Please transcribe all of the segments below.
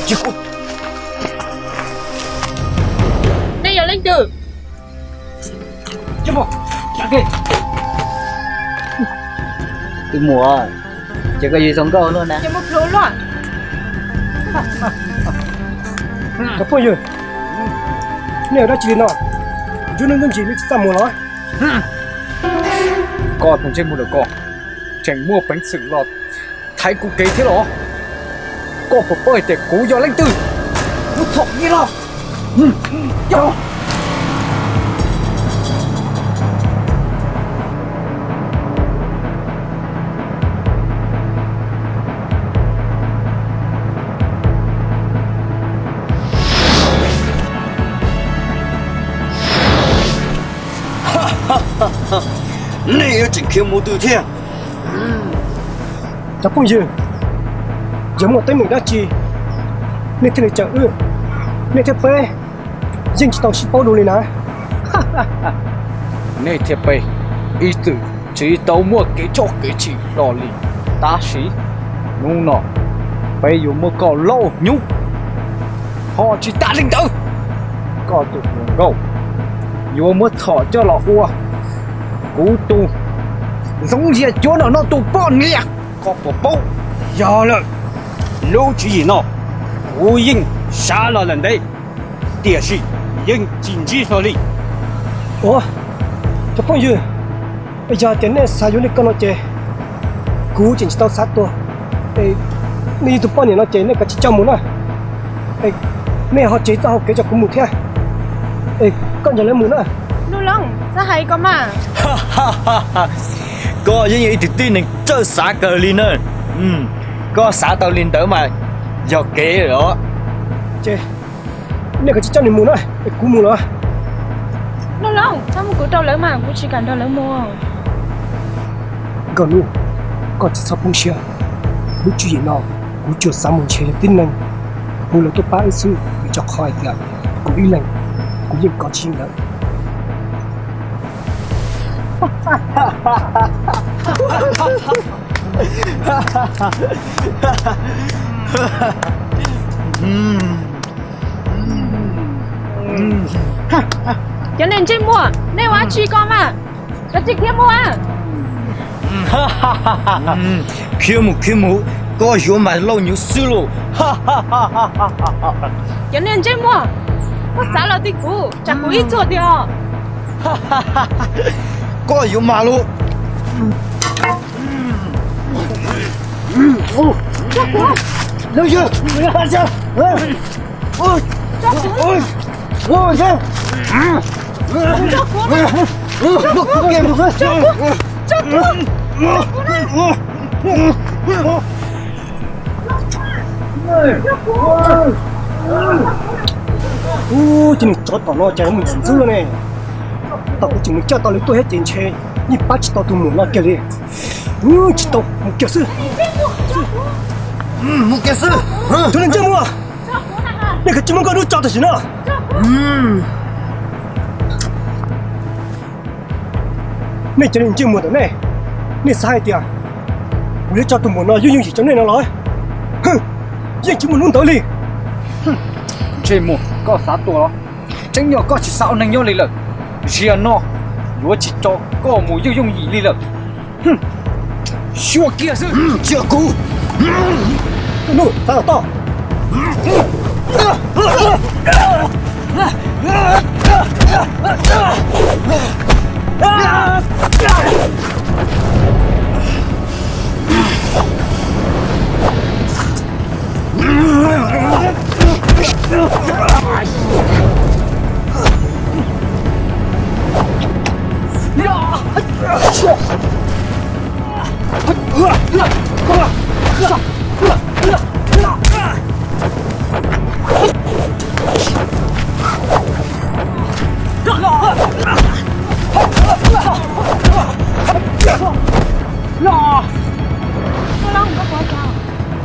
Nej yog leej twg? Tus muam, ces koj yuav zoo nkauj luaj na. Cov phooj ywg, nej ua dab tsi li no? Nruab hnub nruab ntsis nej tsis txaj muag los? Koj tus ntsej muag ntawm koj tseem muaj peev xwm los thaiv kuv kev thiab los? Koj puas paub hais tias kuv yog leej twg? Kuv thov nej los. Nej yuav tseem khiav mus twg thiab? Cov phooj ywg, yog muaj teeb meem dab tsi nej thiaj li caum wb, nej thiab peb yeej tsis tau sib paub dua li na. Nej thiab peb ib txwm tsis tau muaj kev choj kev chim hlo li, tab sis hnub no peb yuav muab koj lauj nyuj. Ho tsis tas li ntawd, koj tus hluas nkauj yuav muab txhom coj los ua kuv tus zoov ziag cuav no tus poj niam. Koj puas paub? Yog lawm, lub tswv yim no kuv yeej xav los lawm ntev, tiam sis yeej tsis ntsib hlo li. Ua, cov phooj ywg, yog hais tias nej xav yuav li ko no ces kuv tseem tsis tau xav tuag. Nej yog tus poj niam no ces nej kav tsij coj mus na. Nej ho tseg txoj hau kev rau kuv mus thiab. Koj nrog lawv mus na. Nuj Loob, txhob hais ko mas. Koj yeej yog ib tug tib neeg txawj xav kawg li na. Koj xav tau li ntawd mas yog kev lawm os. Ces nej kav tsij coj nws mus na, es kuv mus los. Nuj Loob, txhob muab kuv rau lawv mas, kuv tsis kam nrog lawv mus. Nkauj Nuj, koj tsis txhob poob siab. Lub tswv yim no kuv tsuas xav mus nrhiav yog tib neeg hu lawv tuaj pab wb xwb, vim rau qhov hais tias kuv ib leeg kuv yeej kov tsis yeej lawv. Cov niag ntsej muag, nej ua dab tsi ko mas? Kav tsij khiav mus. Khiav mus, khiav mus, koj yuav mas lauj nyuv xwb lauj. Cov niag ntsej muag, koj xav los tim kuv, tsam kuv ib txuag tiag os. Koj yuav mas lauj. Ub, cov niag tsov tom no cas mus ntxim ntxub ne. Tau kuv tseem mus coj tau lawv tuaj thiab ces ntshe yeej pab tsis tau tus muam no kiag li. Ub, tsis tau, mus kiag xwb. Mus kiag xwb. Tus niag ntsej muag, nej kav tsij muab Nkauj Nuj tso tam sim no. Nej cov niag ntsej muag ntawm nej, nej xav hais tias kuv yuav tso tus muam no yooj yooj yim rau nej no los? Yeej tsis muaj hnub ntawd li. Ntsej muag, koj xav tuag los? Tseeb yog koj tsis xav ua neeg nyob li lawm, zaum no yuav tsis tso koj mus yooj yooj yim li lawm. Xyuas kiag xwb, cia kuv. Nuj, txav tom toj.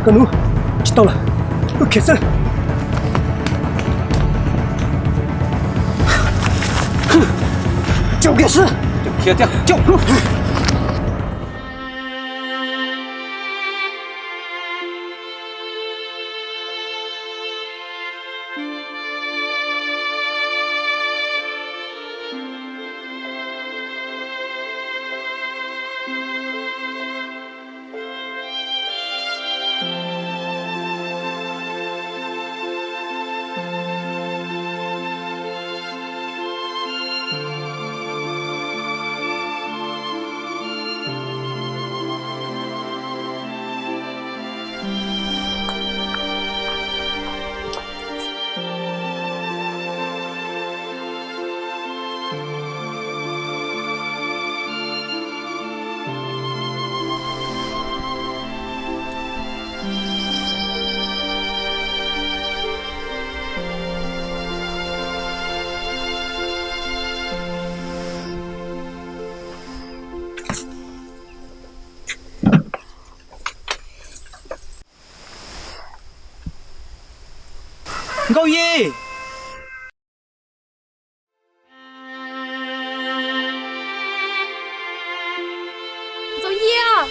Koj nub, tsis tau lawm, wb khiav xwb. Coj kiag xwb. Khiav thiab, coj. Nkauj Yim! Ntxoov Yias!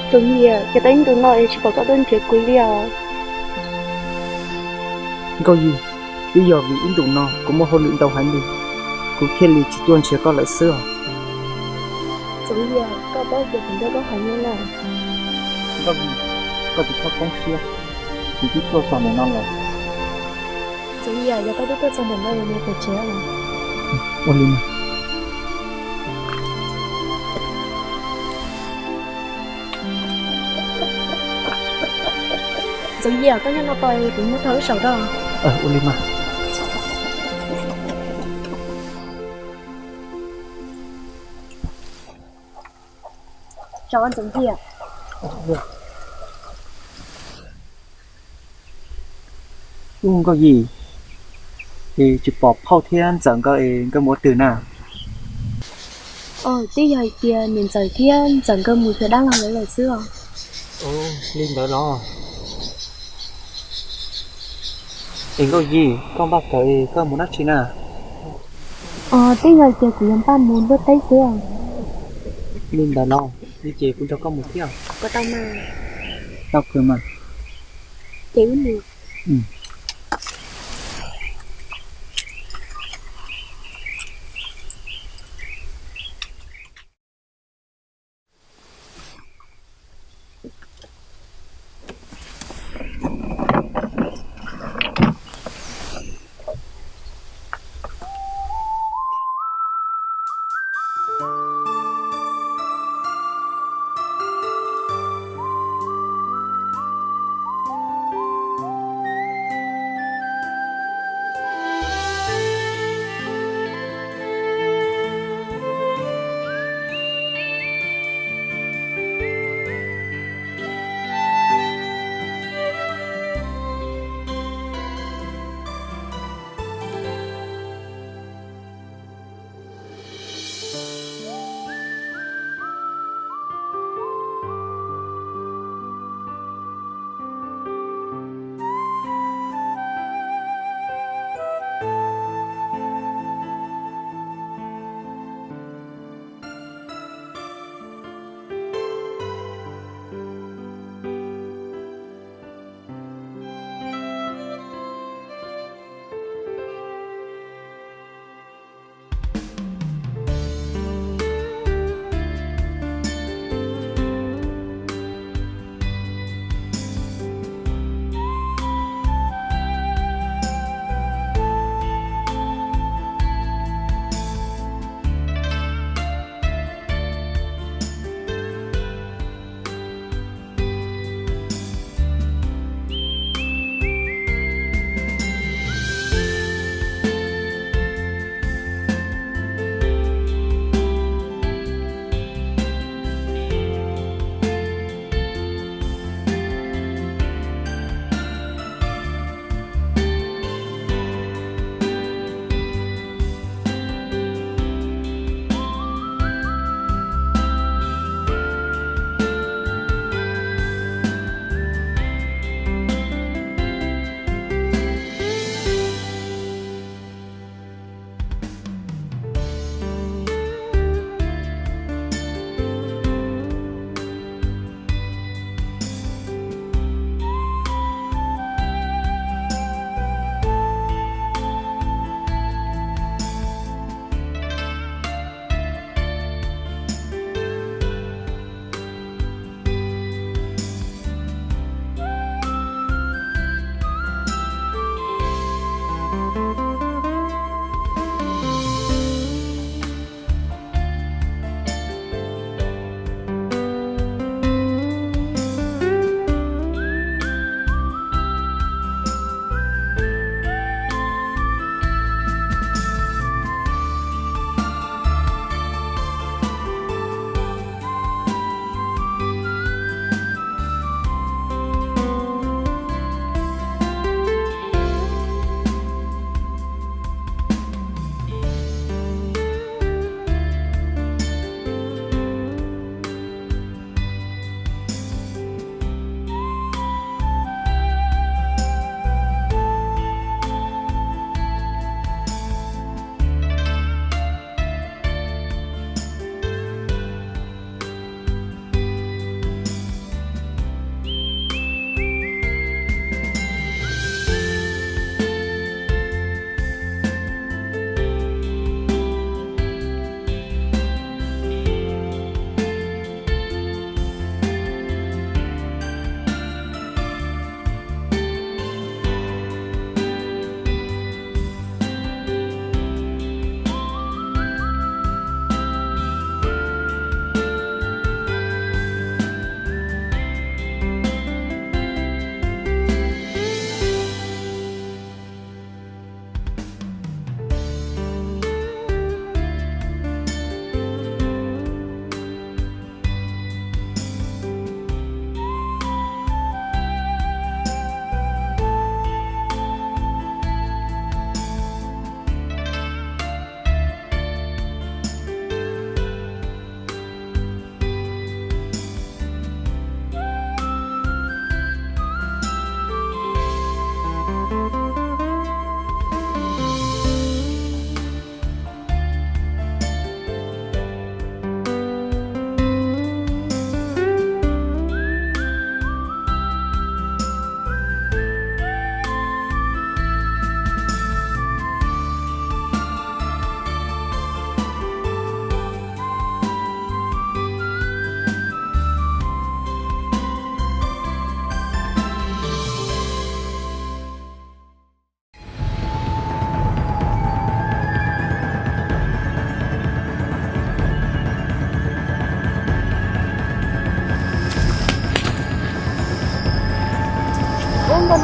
Ntxoov Yias, cas tau ib ntus no es tsis pom koj tuaj nrhiav kuv li os? Nkauj Yim, twb yog vim ib ntus no kuv muaj hauj lwm ntau heev li, kuv thiaj li tsis tuaj nrhiav koj lawm xwb os. Ntxoov Yias, koj paub tias kuv nco koj heev li na. Nkauj Yim, koj tsis txhob poob siab, kuv twb tuaj txog ntawm no lawm. Ntxoov Yias, yog koj twb tuaj txog ntawm no es mus pem tsev os. Ua li mas. Ntxoov Yias, koj nyob no tos kuv mus thauj wb zaum da. Ua li mas. Tso Ntxoov Yias. Ub, Nkauj Yim, es tsis pom phauj thiab ntxawm nkawd es nkawd mus ua twg na? Twb yog hais tias niam ntxawm thiab ntxawm nkawd mus xyuas dab laug lawv lawm xwb os. Li ntawd los? Es Nkauj Yim, koj npaj kawm es koj mus dab tsi na? Twb yog hais tias kuv yuav npaj mus npuaj teb xwb os. Li ntawd los, li ces kuv nrog koj mus thiab. Puas tau mas? Tau kawg mas. Ces wb mus.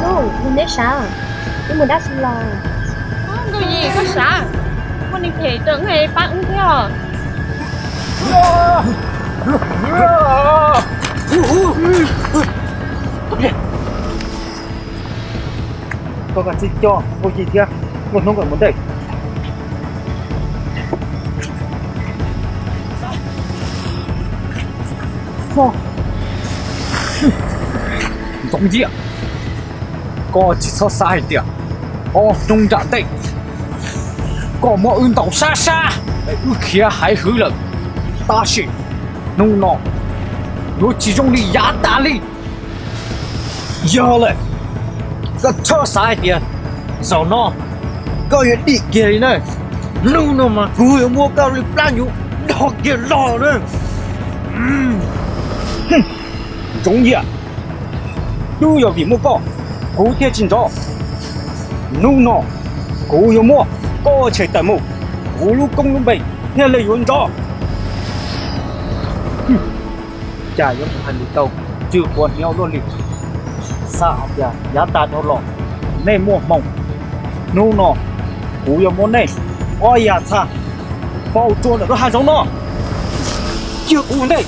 Nub, neb sav, wb mus dab tsi los? Nkauj Yim, koj sav, muaj neeg phem raws nqe pab wb thiab os. Koj kav tsij coj Nkauj Yim thiab Nkauj Hnub nkawd mus ntej. Ntxoov Yias, koj tsis txhob xav hais tias ob hnub nram ntej koj muab wb ntaus sab sab es wb khiav haiv hwv lawm. Tab sis hnub no yuav tsis zoo li yav tas li. Yog lawm, koj txhob xav hais tias zaum no koj yuav dim kiag li na. Hnub no mas kuv yuav muab koj li plab nyuv dog kiag los na. Ntxoov Yias, twb yog vim muaj koj, kuv thiaj tsis nrov. Hnub no kuv yuav muab koj ua tshem tawm mus, kuv lub koob lub npe thiaj li yuav nrov. Cas yuav mus hais lus tau tsw quav hniav luaj li. Xav hais tias yav tas dhau los nej muaj hmoo. Hnub no kuv yuav muab nej ob yam txha faus rau ntawm lub hav zoov no. Cia kuv ua ntej.